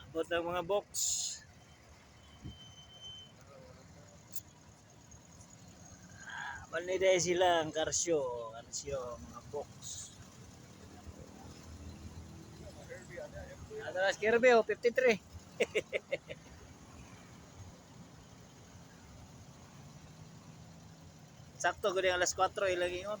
Abot ang mga box. Balniday sila ang karsyo, karsyo, mga box. Atras Kirby, oh, 53. Sakto gud ang alas 4 ilang ingon.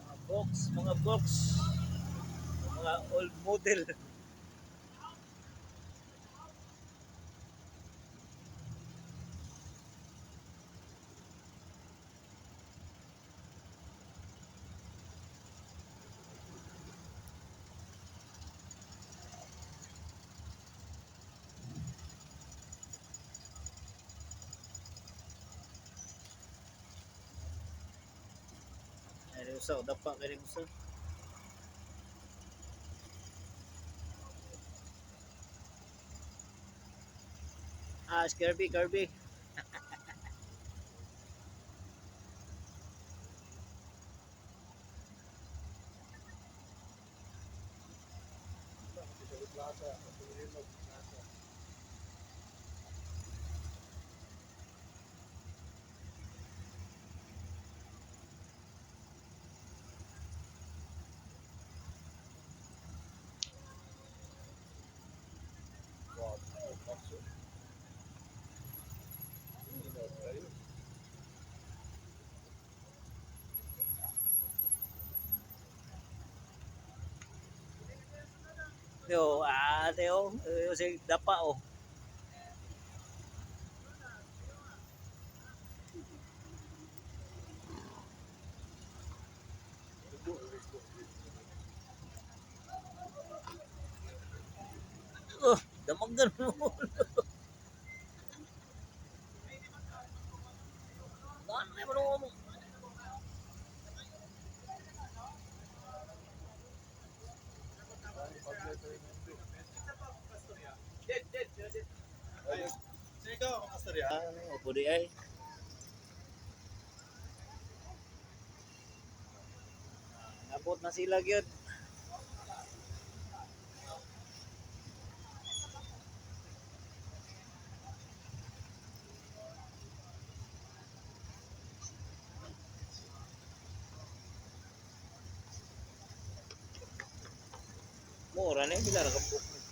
Mga box, mga box. Mga old model. Ay, usa, dapa kini usa. Ah, si Kirby, Kirby. Yo, ah, Teo, eh, si dapa oh. Oh, damagan mo. Ano may mo? Ano, opo di ay. Nabot na sila gyud. Mura na pila ra ka book.